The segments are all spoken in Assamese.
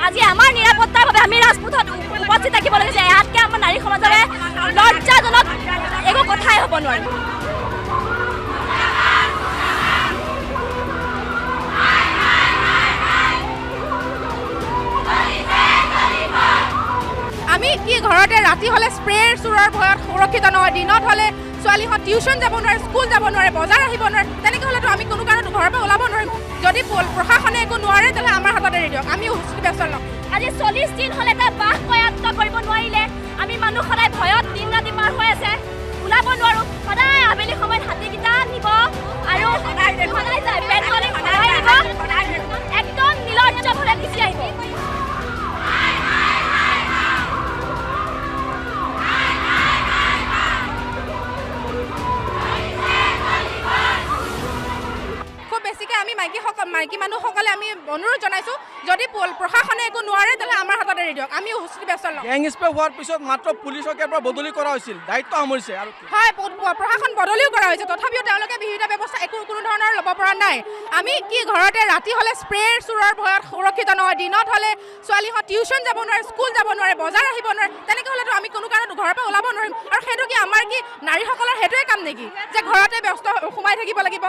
আজি আমাৰ নিৰাপত্তাৰ বাবে আমি ৰাজপথত উপস্থিত থাকিব লাগিছে। ইয়াতকৈ আমাৰ নাৰী সমাজৰে লজ্জাজনক একো কথাই হ'ব নোৱাৰে। আমি কি ঘৰতে ৰাতি হ'লে স্প্ৰেৰ চোৰৰ ভয়ত সুৰক্ষিত নহয়, দিনত হ'লে ছোৱালীহঁত টিউশ্যন যাব নোৱাৰে, স্কুল যাব নোৱাৰে, বজাৰ আহিব নোৱাৰে, তেনেকৈ হ'লেতো আমি কোনো কাৰণত ঘৰৰ পৰা ওলাব নোৱাৰিম। যদি প্ৰশাসনে একো নোৱাৰে তেতিয়াহ'লে আমাৰ হাততে এৰি দিয়ক, আমি উচিত ব্যৱস্থা ল'ম। আজি 40 দিন হ'লে এটা বাঘ কয়াত্ত কৰিব নোৱাৰিলে, আমি মানুহ সদায় ভয়ত দিন ৰাতি পাৰ হৈ আছে, ওলাব নোৱাৰোঁ। সদায় আবেলি সময়ত হাতীকেইটা নিব আৰু সদায় যায়, পেট্ৰলিং সদায় নিব, একদম নিৰ্লজ্জভাৱে গুচি আহিব। বেছিকৈ আমি মাইকী মানুহসকলে আমি অনুৰোধ জনাইছোঁ, যদি প্ৰশাসনে একো নোৱাৰে তেতিয়াহ'লে আমাৰ হাততে এৰি দিয়ক, আমি উচিত ব্যৱস্থা ল'ম। গেং স্প্ৰে হোৱাৰ পিছত মাত্ৰ পুলিচক ইয়াৰ পৰা বদলি কৰা হৈছিল, দায়িত্ব সামৰিছে আৰু হয় প্ৰশাসন বদলিও কৰা হৈছে, তথাপিও তেওঁলোকে বিহিত ব্যৱস্থা একো কোনো ধৰণৰ ল'ব পৰা নাই। আমি কি ঘৰতে ৰাতি হ'লে স্প্ৰেৰ চোৰৰ ভয়ত সুৰক্ষিত নহয়, দিনত হ'লে ছোৱালীহঁত টিউশ্যন যাব নোৱাৰে, স্কুল যাব নোৱাৰে, বজাৰ আহিব নোৱাৰে, তেনেকৈ হ'লেতো আমি কোনো কাৰণত ঘৰৰ পৰা ওলাব নোৱাৰিম। আৰু সেইটো কি আমাৰ কি নাৰীসকলৰ সেইটোৱে কাম নেকি যে ঘৰতে ব্যস্ত সোমাই থাকিব লাগিব?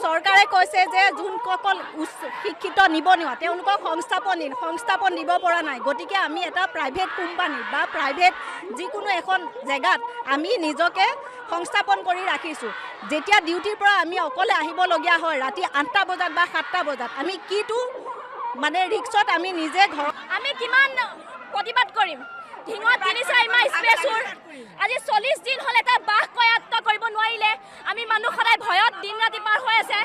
চৰকাৰে কৈছে যে যোনসকল উচ্চ শিক্ষিত নিবনুৱা তেওঁলোকক সংস্থাপন দিব পৰা নাই। গতিকে আমি এটা প্ৰাইভেট কোম্পানী বা প্ৰাইভেট যিকোনো এখন জেগাত আমি নিজকে সংস্থাপন কৰি ৰাখিছোঁ। যেতিয়া ডিউটিৰ পৰা আমি অকলে আহিবলগীয়া হয় ৰাতি 8টা বজাত বা 7টা বজাত, আমি কিটো মানে ৰিক্সত আমি নিজে ঘৰত আমি কিমান প্ৰতিবাদ কৰিম? ঢিঙত 3-4 মাহ স্প্ৰে চোৰ, আজি 40 দিন হ'ল এটা বাঘ কয়াত্ত কৰিব নোৱাৰিলে, আমি মানুহ সদায় ভয়ত দিন ৰাতি পাৰ হৈ আছে,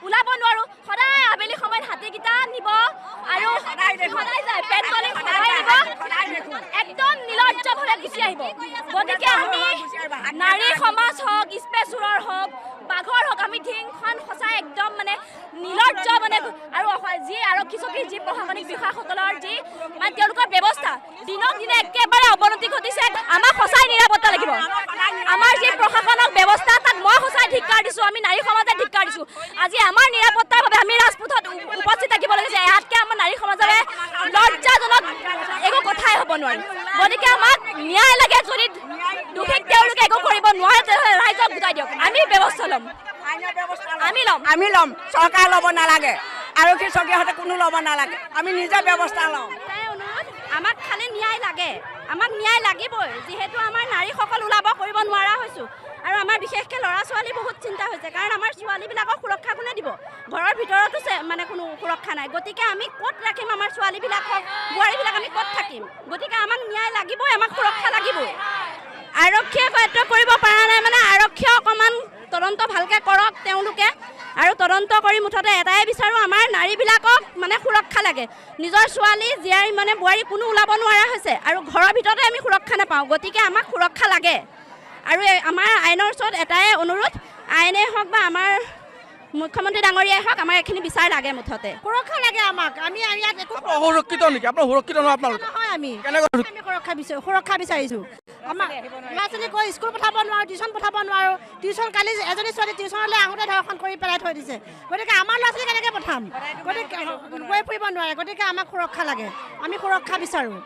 ওলাব নোৱাৰোঁ। সদায় আবেলি সময়ত হাতীকেইটা নিব আৰু সদায় যায়, পেট্ৰলিং সদায় নিব, একদম নিৰ্লজ্জভাৱে গুচি আহিব। গতিকে আমি নাৰী সমাজ হওক, স্প্ৰে চোৰৰ হওক, বাঘৰ হওক, আমি ঢিংখন সঁচাই একদম মানে নিৰ্লজ্জ মানে। আৰু যি আৰক্ষী চকীৰ যি প্ৰশাসনিক বিষয়াসকলৰ যি মানে তেওঁলোকৰ ব্যৱস্থা দিনক দিনে একেবাৰে অৱনতি ঘটিছে। আমাক সঁচাই নিৰাপত্তা লাগিব। আমাৰ যি প্ৰশাসনক ব্যৱস্থা তাক মই সঁচাই ধিক্কাৰ দিছোঁ, আমি নাৰী সমাজে ধিক্কাৰ দিছোঁ। আজি আমাৰ নিৰাপত্তাৰ বাবে আমি ৰাজপথত উপস্থিত থাকিব লাগিছে। ইয়াতকৈ আমাৰ নাৰী সমাজৰে লজ্জাজনক একো কথাই হ'ব নোৱাৰে। গতিকে আমাক ন্যায় লাগে। যদি দোষীক তেওঁলোকে একো কৰিব নোৱাৰে তেনেহ'লে ৰাইজক গোটাই দিয়ক, আমি ব্যৱস্থা ল'ম, আমি ল'ম, চৰকাৰে ল'ব নালাগে, আৰক্ষী চকীহঁতে কোনো ল'ব নালাগে, আমি নিজে ব্যৱস্থা ল'ম। অনুৰোধ, আমাক খালি ন্যায় লাগে, আমাক ন্যায় লাগিবই। যিহেতু আমাৰ নাৰীসকল ওলাব কৰিব নোৱাৰা হৈছোঁ আৰু আমাৰ বিশেষকৈ ল'ৰা ছোৱালী বহুত চিন্তা হৈছে, কাৰণ আমাৰ ছোৱালীবিলাকক সুৰক্ষা কোনে দিব? ঘৰৰ ভিতৰতো মানে কোনো সুৰক্ষা নাই। গতিকে আমি ক'ত ৰাখিম আমাৰ ছোৱালীবিলাকক, বোৱাৰীবিলাক আমি ক'ত থাকিম? গতিকে আমাক ন্যায় লাগিবই, আমাক সুৰক্ষা লাগিবই। আৰক্ষীয়ে কয়ত্ব কৰিব পৰা নাই মানে আৰক্ষীয়ে অকণমান তদন্ত ভালকৈ কৰক তেওঁলোকে, আৰু তদন্ত কৰি মুঠতে এটাই বিচাৰোঁ, আমাৰ নাৰীবিলাকক মানে সুৰক্ষা লাগে। নিজৰ ছোৱালী জীয়াৰী মানে বোৱাৰী কোনো ওলাব নোৱাৰা হৈছে আৰু ঘৰৰ ভিতৰতে আমি সুৰক্ষা নাপাওঁ। গতিকে আমাক সুৰক্ষা লাগে। আৰু আমাৰ আইনৰ ওচৰত এটাই অনুৰোধ, আইনেই হওক বা আমাৰ মুখ্যমন্ত্ৰী ডাঙৰীয়াই হওক, আমাৰ এইখিনি বিচাৰ লাগে, মুঠতে সুৰক্ষা লাগে আমাক। আমি ইয়াত একো অসুৰক্ষিত নেকি? আপোনাৰ সুৰক্ষিত নহয় আপোনালোক? নহয়, আমি সুৰক্ষা বিচাৰোঁ, সুৰক্ষা বিচাৰিছোঁ। আমাক ল'ৰা ছোৱালী কৈ স্কুল পঠাব নোৱাৰোঁ, টিউশ্যন পঠাব নোৱাৰোঁ। টিউশ্যন কালি এজনী ছোৱালী টিউশ্যনলৈ আহোঁতে ধৰ্ষণ কৰি পেলাই থৈ দিছে। গতিকে আমাৰ ল'ৰা ছোৱালী কেনেকৈ পঠাম? গতিকে গৈ ফুৰিব নোৱাৰে। গতিকে আমাক সুৰক্ষা লাগে, আমি সুৰক্ষা বিচাৰোঁ।